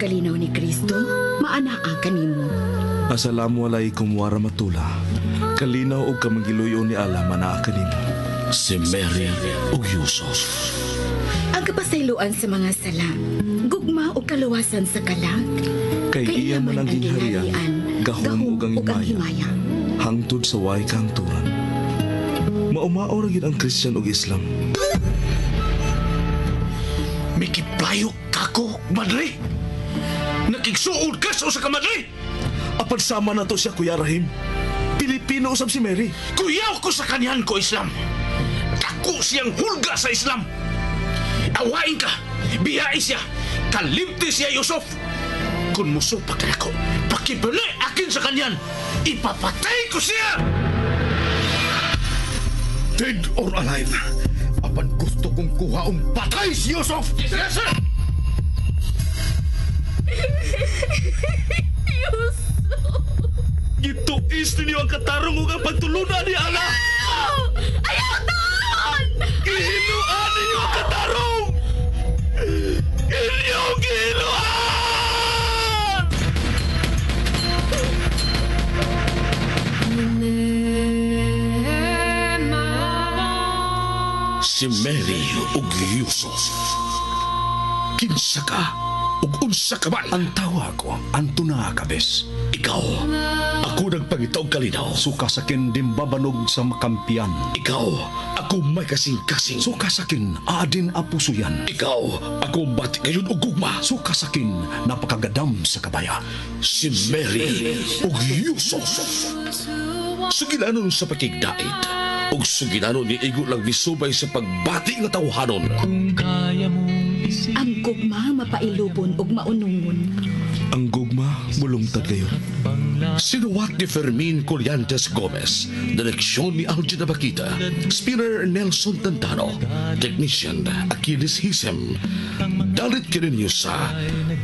kalinaw ni Kristo maanaa kanimo. Assalamu alaikum warahmatullah. Kalinaw og kamangiluyo ni Allah manaa kanimo. Si Mary ug Yusuf. Ang kapasayloan sa mga sala, gugma ug kaluwasan sa kalag. Kay iya man ang gingharian, gahom ug ang himaya. Hangtod sa way kahangturan. Maumao ra gyud ang Christian ug Islam. Mikiplayo kako, madre. Nakigsuod ka sa usa ka madre. Apan sama na to siya, Kuya Rahim. Pilipino usab si Mary. Kuyaw ko sa kanyan ko, Islam. Dako siyang hulga sa Islam. Awain ka, biyai siya, kalimti siya, Yusuf. Kung musupak na ako, pakibali akin sa kanyan, ipapatay ko siya! Dead or alive, apan gusto kong kuhaong patay si Yusuf! Yes, sir! Gituis ninyo ang katarong ug ang pagtulunan ni Allah. Ayaw taon! Gihinuan ninyo ang katarong! Inyong gihinuan! Si Mary ug Yusuf. Kinsa ka ug unsa ka man? Ang tawa ko, Antona Cabes. Ikaw, ako nagpangita og kalinaw. Suka sakin dimbabanog sa makampiyan. Ikaw, ako may kasing-kasing. Suka sakin adin apusuyan. Ikaw, ako bati ngayon og gugma. Suka sakin napakagadam sa kabaya. Si Mary ug Yusuf. Sugilanon sa pakigdait ug sugilanon ni igo lang misubay sa pagbati nga tawhanon. Ang gugma mapailubon ug maunungon. Ang gugma mulungtad kayo. Sinuwat ni Fermin Collantes Gomez, direksyon ni Algin Abakita, spinner Nelson Tantano, technician Achilles Hisem. Dalit kininyo sa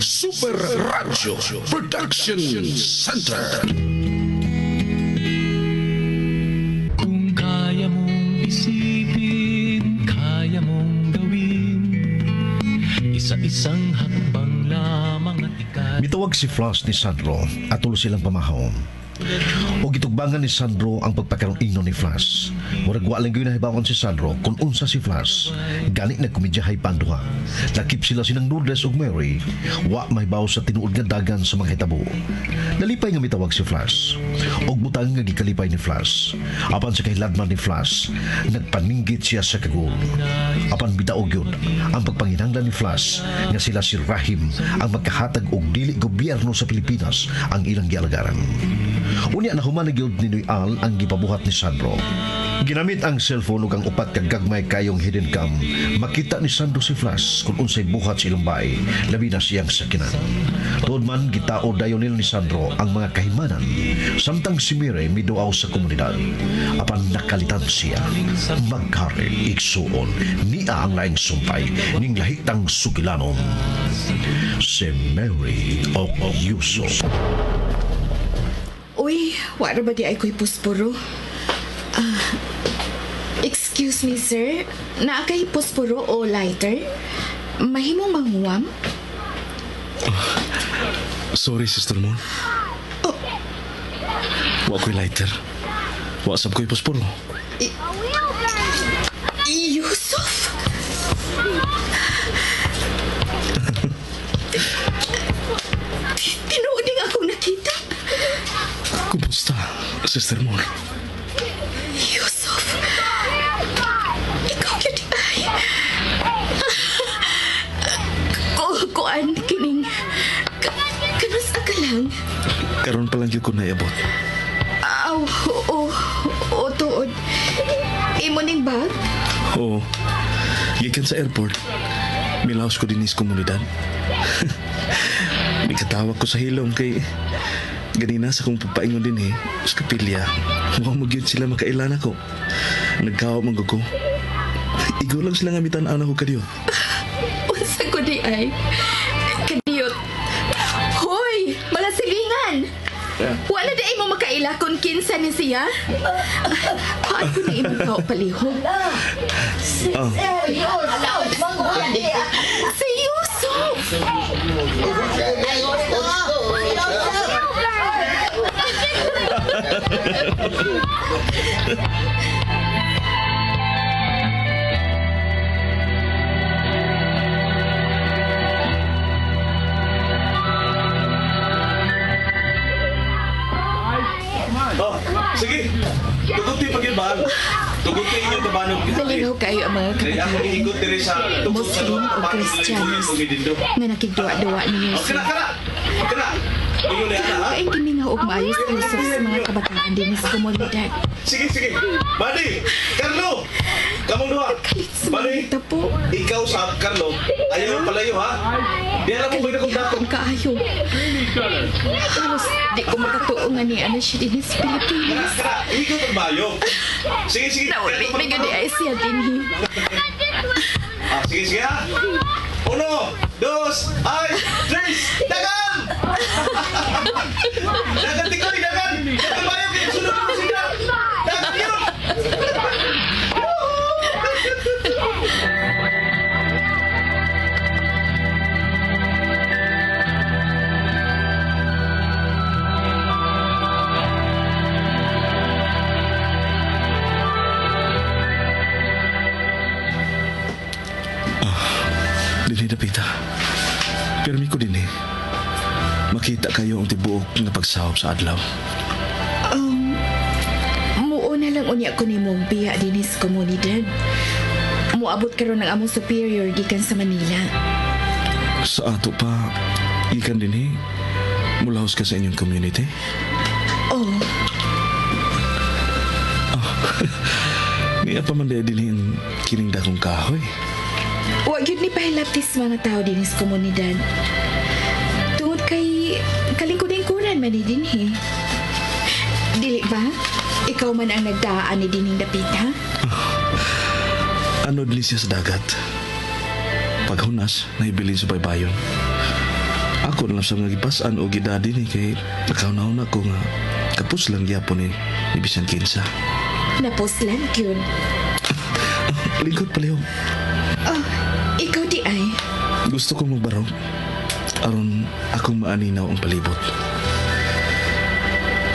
Super Radio Production Center. Kung kaya mong isipin, kaya mong gawin. Isa-isang hakbang lamang at ika'y Mitawag si Floss ni Sandro at tulo silang pamahaw. O gitugbangan ni Sandro ang pagpakaroon ino ni Flash. Murag wa lang gyud nahibawan si Sandro kung unsa si Flash. Gani nagkomedyahay pa ang duha. Lakip sila sinang Lourdes ug Mary. Wa mahibaw sa tinuod nga dagan sa mga hitabo. Nalipay nga mitawag si Flash. Og butang nga gikalipay ni Flash. Apan sa kahiladman ni Flash, nagpaninggit siya sa kagul. Apan bidaog yun ang pagpanginanglan ni Flash nga sila si Rahim ang magkahatag og dili gobyerno sa Pilipinas ang ilang gialagaran. Unya na human na gyud ni Noy Al ang gipabuhat ni Sandro. Ginamit ang cellphone ug ang upat ka gagmay kayong hidden cam. Makita ni Sandro si Flash kung unsay buhat sa ilang bahay, labi na siyang sakinan. Tuod man gitao dayon nila ni Sandro ang mga kahimanan, samtang si Mire miduaw sa komunidad. Apan nakalitan siya, magkari igsuon niya ang laing sumpay ning lahitang sugilanon. Si Mary o Yusuf. Uy, wala ba di ay ko'y pusporo? Excuse me, sir. Naa kay pusporo o lighter? Mahimong manghuwam? Sorry, Sister Mon. Wa ko'y lighter. Wa sab ko'y posporo. Yusuf! Tinuod nga akong nakita. Kumusta, Sister Mon? Yusuf! Ikaw yun ay. Kuan, kining. Kanus ka lang? Karon pa lang gyud ko naiabot. Aw, oo, oo, tuod. Imo ning bag? Oo. Gikan sa airport. Milaos ko din sa komunidad. Nikatawag ko sa hilom kay ganina sa kong pagpaingon din eh. Sa kapilya. Wa mo gyud sila makailan ako. Nagkawa man ko. Igo lang sila nga mitan-aw na ko kadiyot. Unsa ko di ay? Kadiyot. Hoy, mga silingan! Wala di ay mo makaila kung kinsa ni siya? Paano ko na imong tao palihog? Oh. Si Yusuf! Oh, sige. Tuguti pag yun, bahal. Tuguti inyong tabanog. Malinaw kayo ang mga Kaya ako kabataan. giikot diri sa tugtog sa Muslim o tabanog, Kristiyanos nga nakigduwa-duwa ni Oh, Yusuf. kana, kana. Kana. Ingon na ha? Kaing gimingaw og maayos si Yusuf sa mga kabataan din sa komunidad. Sige, sige. Buddy, Carlo. Kamong duha. Kalit sa mga Buddy, tapo. ikaw sa Carlo. Ayaw palayo ha. Di alam mo ba na kung dako. Kung kaayo. Halos di ko makatuo nga ni ana siya din sa Pilipinas. Kana, ikaw pagbayo. Sige, sige. Nauli na gani ay siya din. Ah, sige, sige ha. Uno, dos, ay, tres, dagan! Dagan, tikoy, dagan! Dagan bayo, kaya sunod mo sila! Dagan yun! Dinhi dapita. Pirmi ko din eh. Makita kayo ang tibuok nga pagsahop sa adlaw. Muuna lang unya ko ni mong biya dinhi sa komunidad. Muabot karon ang among superior gikan sa Manila. Sa ato pa, ikan dinhi. Mulahos ka sa inyong community. Oh, Niya pa man dinhi ang kining dakong kahoy. Wa gyud ni pahilaptis mga tao dinhi sa komunidad. Tungod kay kalingkod-lingkuran man ni dinhi. Dili ba? Ikaw man ang nagdaan ni dinhing dapita? Anod ni siya sa dagat. Paghunas, naibilin sa baybayon. Ako na lang sa mga gipasan o gidadi ni kay nakauna-una ko nga kapos lang gyapon ni bisan kinsa. Napuslan gyud. Lingkod palihog. Oh, ikaw di ay. Gusto kong magbarog. Aron akong maaninaw ang palibot.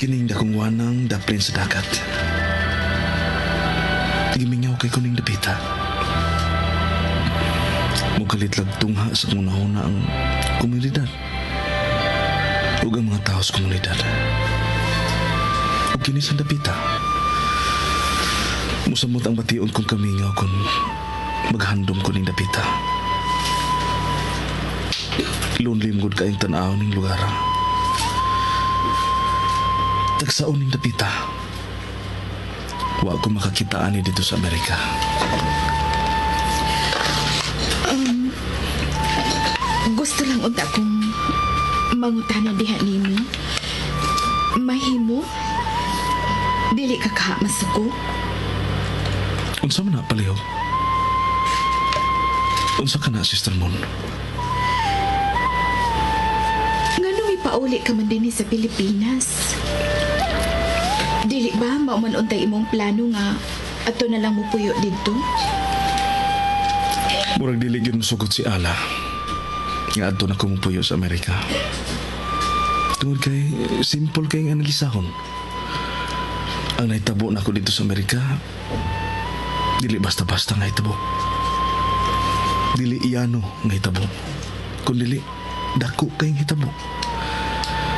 Kining dakong wanang daplin sa dagat. Gimingaw kay kuning dapita. Mukalit lang tungha sa kunahuna ang komunidad. Ug ang mga tao sa komunidad. Ug kini sa dapita. Musamot ang bation kong kamingaw kung maghandom ko ning dapita. Lonely mo gud kaayong tan-aw ning lugar. Tagsaon ning dapita. Wa ko makakitaan ni dito sa Amerika. Gusto lang unta kong mangutana diha nimo. Mahimo? Dili ka ka masuko? Unsa man na palihog? Unsa ka na, Sister Moon? Ngano may pauli ka man dinhi sa Pilipinas? Dili ba mao man untay imong plano nga ato na lang mupuyo didto? Murag dili gyud mosugot si Ala. Nga adto na ko mupuyo sa Amerika. Tungod kay simple kay ang analisahon. Ang nahitabo nako dito sa Amerika, dili basta-basta nga hitabo. Dili iyano nga hitabo. Kun dili dako kay hitabo.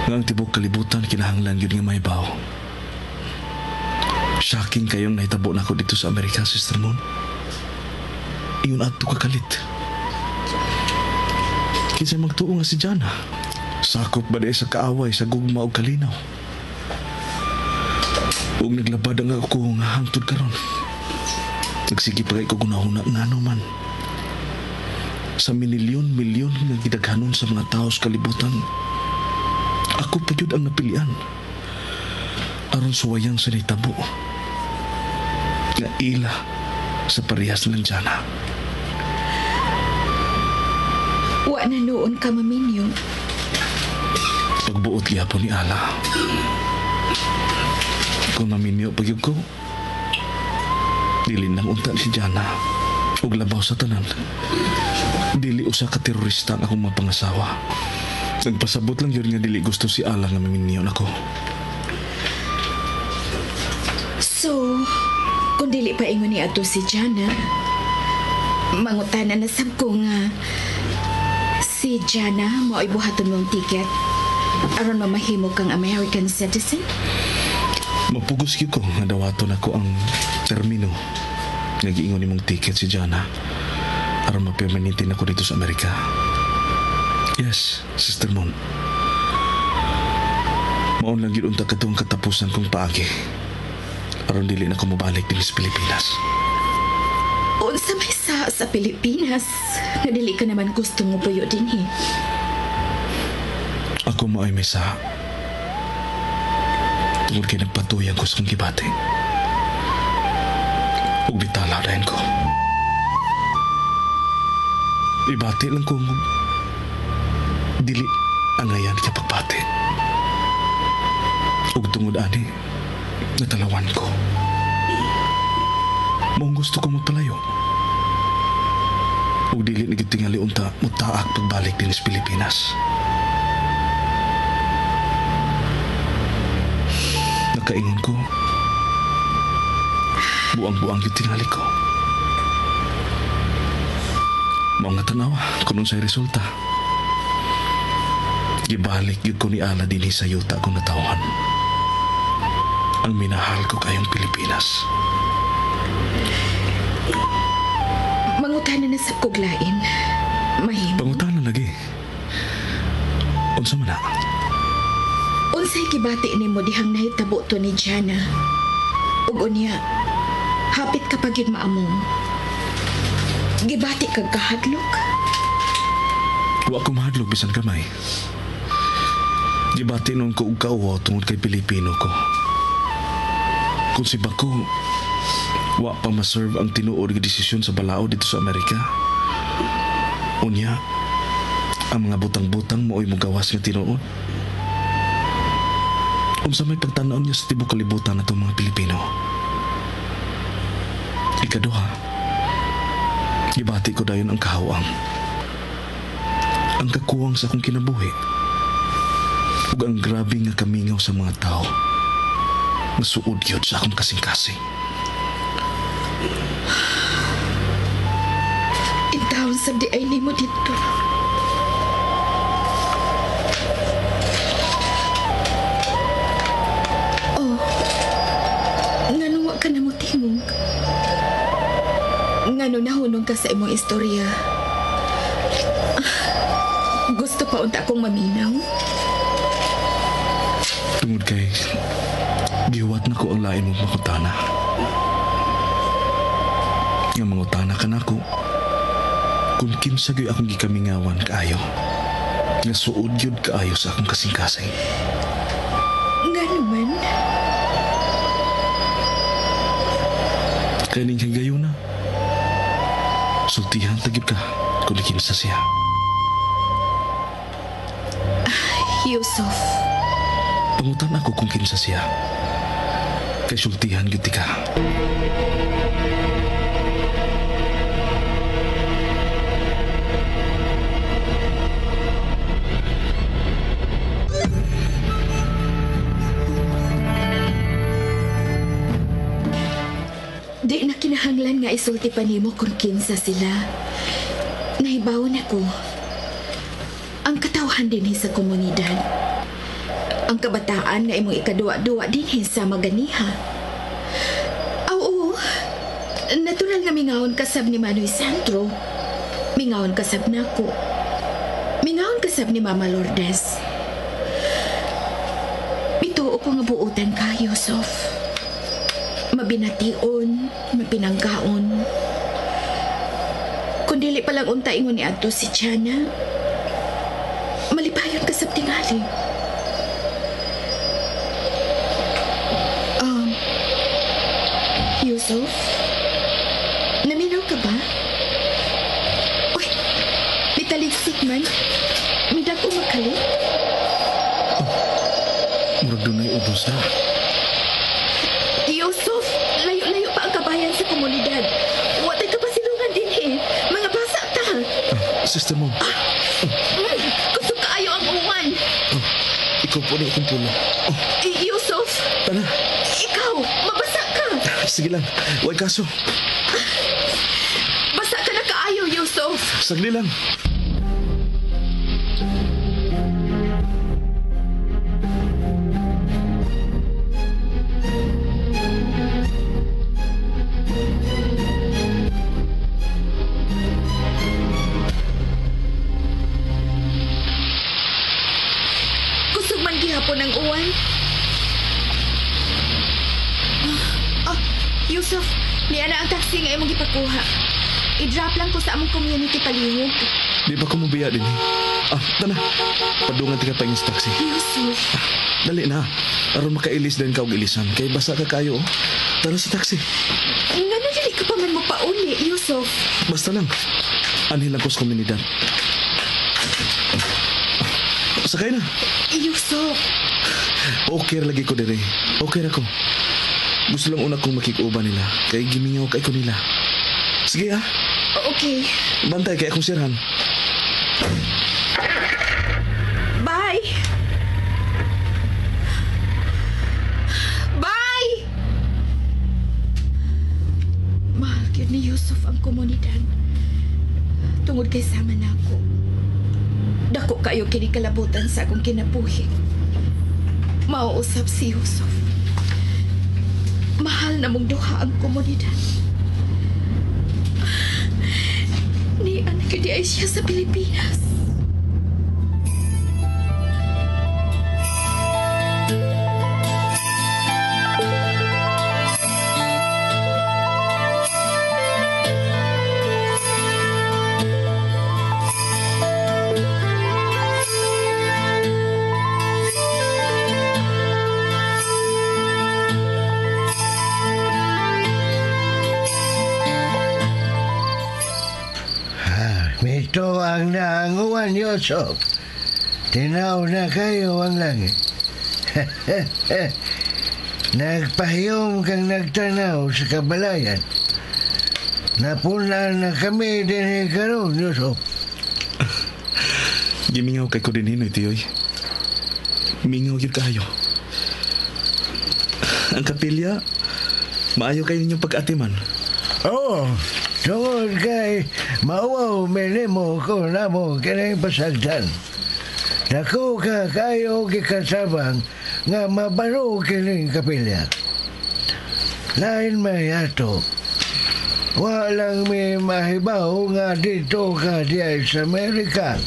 Nga ang tibok kalibutan kinahanglan gyud nga mahibaw. Shocking kayong nahitabo nako dito sa Amerika, Sister Moon. Iyon adto kakalit. Kinsay magtuo nga si Jana. Sakop ba di sa kaaway sa gugma og kalinaw? Ug naglabad ang ako nga hangtod karon. Nagsige pa kay ko gunahuna ngano man. Sa milyon-milyon nga gidaghanon sa mga tao sa kalibutan, ako pa jud ang napilian. Aron suwayang sa nahitabo. Nga ila sa parehas nilang Jana. Wa na noon ka maminyo. Pagbuot gyapon ni Ala. Kung maminyo pagyud ko, dili nang unta si Jana ug labaw sa tanan. Dili usa ka terorista ang akong mapangasawa. Nagpasabot lang yun nga dili gusto si Ala nga maminyo nako. So, kung dili pa ingon ni ato si Jana, mangutana na sab ko nga si Jana mao'y buhaton mong ticket aron mamahimo kang American citizen? Mapugos gyud ko nga dawaton ako ang termino nga giingon nimong ticket si Jana aron mapermanente nako dito sa Amerika. Yes, Sister Mon. Maon lang gyud unta kadtong katapusan kong paagi aron dili na ko mobalik dinhi sa Pilipinas. Unsa may sa Pilipinas nga dili ka naman gusto mo puyo dinhi? Ako mao'y may sa. Tungod kay nagpatuyan ko sa kong gibati. Ug bitala dayon ko. Ibati lang ko dili angayan ka pagbati. Ug tungod ani, natalawan ko. Maong gusto ko magpalayo. Ug dili na gyud tingali unta mutaak pagbalik dinhi sa Pilipinas. Nakaingon ko, buang-buang gyud tingali ko. Mao nga tanawa kung unsay resulta. Gibalik gyud ko ni Ala dinhi sa yuta kong natawhan. Ang minahal ko kayong Pilipinas. Mangutana na sa kuglain. Mahimo. Pangutana lagi. Unsa man na? Unsay gibati nimo dihang nahitabo to ni Jana? Ug unya, hapit ka pa gyud maamong. Gibati kag kahadlok? Wa ko mahadlok bisan gamay. Gibati nun ko og kauwaw tungod kay Pilipino ko. Kung si Bako, wa pa ma-serve ang tinuod nga desisyon sa balaod dito sa Amerika. Unya, ang mga butang-butang mooy mogawas nga tinuod. Unsa may pagtan-aw niya sa tibuok kalibutan atong mga Pilipino. Ikaduha, gibati ko dayon ang kahawang. Ang kakuwang sa akong kinabuhi. Ug ang grabe nga kamingaw sa mga tao. Masuod gyud sa akong kasing-kasing. Intawon sab di ay nimo dito. Oh, ngano wa ka na mo tingog? Ngano nahunong ka sa imong istorya? Gusto pa unta akong maminaw? Tungod kay gihuwat na ko ang lain mong makutana. Nga mangutana ka nako kung kinsa gyud akong gikamingawan kaayo. Nga suod gyud kaayo sa akong kasing-kasing. Ngano man? Kay ning higayuna, sultihan ta gyud ka kung kinsa siya. Yusuf. Pangutan ako kung kinsa siya. Kay sultihan gyud ka. Di na kinahanglan nga isulti pa nimo kung kinsa sila. Nahibawon ako. Ang katawhan dinhi sa komunidad. Ang kabataan nga imong ikaduwa-duwa dinhi sa maganiha. Oo, natural nga mingawon kasab ni Manoy Sandro. Mingawon kasab nako. Mingawon kasab ni Mama Lourdes. Mituo ko nga buutan ka, Yusuf. Mabination, mapinanggaon. Kung dili palang unta ingon ni adto si Tiana, malipayon ka sa tingali. Yusuf, naminaw ka ba? Uy, may taligsik man. May dag-o makalit. Oh, murag dunay ubos na. Yusuf, layo-layo pa ang kabayan sa komunidad. Watay ka pa silungan din eh. Mga basa ta. Sister Mom. Kusog kaayo ang uwan. Oh, ikaw po ni akong pulo. Oh. Yusuf. Tana. Ikaw, mabasa ka. Sige lang, way kaso. Basta ka na kaayo, Yusuf. Sagli lang. Kusog man gihapon ang uwan. Yusuf, niya na ang taxi nga imong gipakuha. I-drop lang ko sa among community palihog. Di ba ko mabiya din eh? Tana. Padungan ti ka paingin sa taxi. Yusuf. Dali na. Aron makailis din ka og ilisan. Kay basa ka kayo. Oh. Tara sa taxi. Ngano dili ka pa man mo pauli, Yusuf? Basta lang. Anhin lang ko sa komunidad. Sakay na. Yusuf. Okay lagi ko dire. Okay ra ko. Gusto lang una kong makikuba nila. Kay gimingaw kay ko nila. Sige ha. Okay. Bantay kay akong sirhan. Bye! Bye! Mahal gyud ni Yusuf ang komunidad. Tungod kay sama na ako. Dako kayo kini kalabutan sa akong kinabuhi. Mauusap si Yusuf. Mahal na mong duha ang komunidad. Ni anak di ay siya sa Pilipinas. Ito ang naanguan, Yusuf. Tinaw na kayo ang langit. Nagpahiyom kang nagtanaw sa kabalayan. Napunan na kami din karon, Yusuf. Gimingaw kay ko din hinoy, tiyoy. Mingaw yun kayo. Ang kapilya, maayo kayo ninyong pag-atiman. Oo, tungod kay mauwaw minimo ko namo kining pasagdan. Dako ka kayo gikasabang nga mabaro kining kapilya. Lain may ato. Walang may mahibaw nga dito ka diya sa Amerika.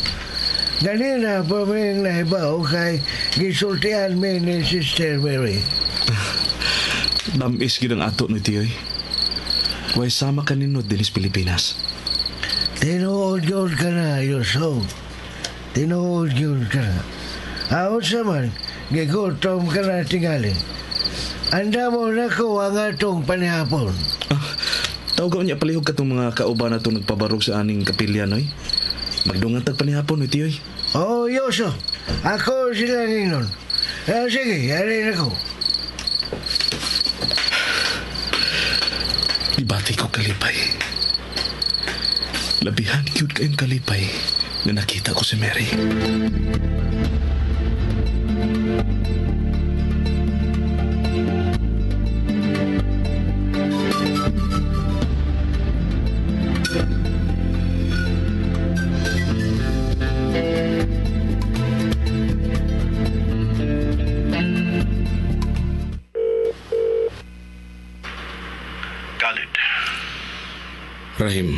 Ganina pa may nahibaw kay gisultian mi ni Sister Mary. Damis gid ang ato ni tiyoy. Way sama ka ninyo dinis Pilipinas. Tinuod yun ka na, Yusuf. Tinuod yun ka na. Aot sa man, gigutom ka na tingali. Anda mo na ko ang atong panihapon. Tawag niya palihog katong mga kauban na itong nagpabarog sa aning kapilya, noy. Magdungan tag panihapon, noy, tiyoy. Oo, Yusuf. Ako sila ningon. Sige, yarin ako. Ibati ko kalipay. Labihan cute kayong kalipay na nakita ko si Mary. Khalid. Rahim,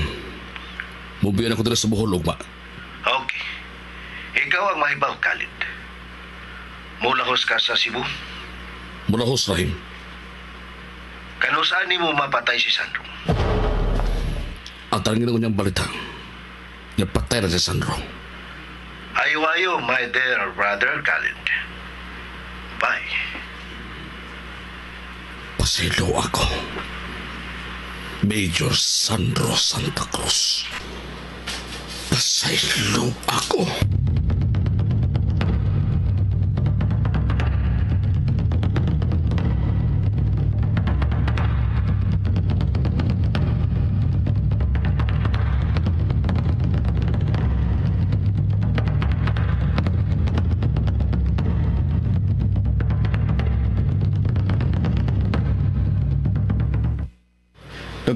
mubiyan ako dala sa Bohol, ugma. Okay. Ikaw ang mahibaw, Khalid. Mulahos ka sa Cebu? Mulahos, Rahim. Kanusaan ni mo mapatay si Sandro? Ang tarangin ko niyang balita, niya patay na si Sandro. Ayo-ayo, my dear brother Khalid. Bye. Pasilo ako. Major Sandro Santa Cruz. Pasaylo ako.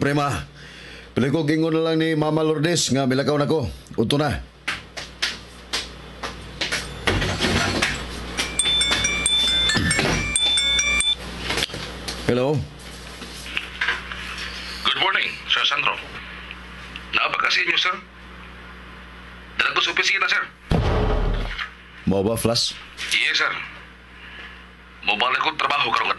Prema, pili ko gingon na lang ni Mama Lourdes nga milakaw na ko. Uto na. Hello? Good morning, Sir Sandro. Naa ba ka sa inyo, sir? Dala ko sa opisina, sir. Mao ba, Flash? Yes, sir. Mobalik kong trabaho karong.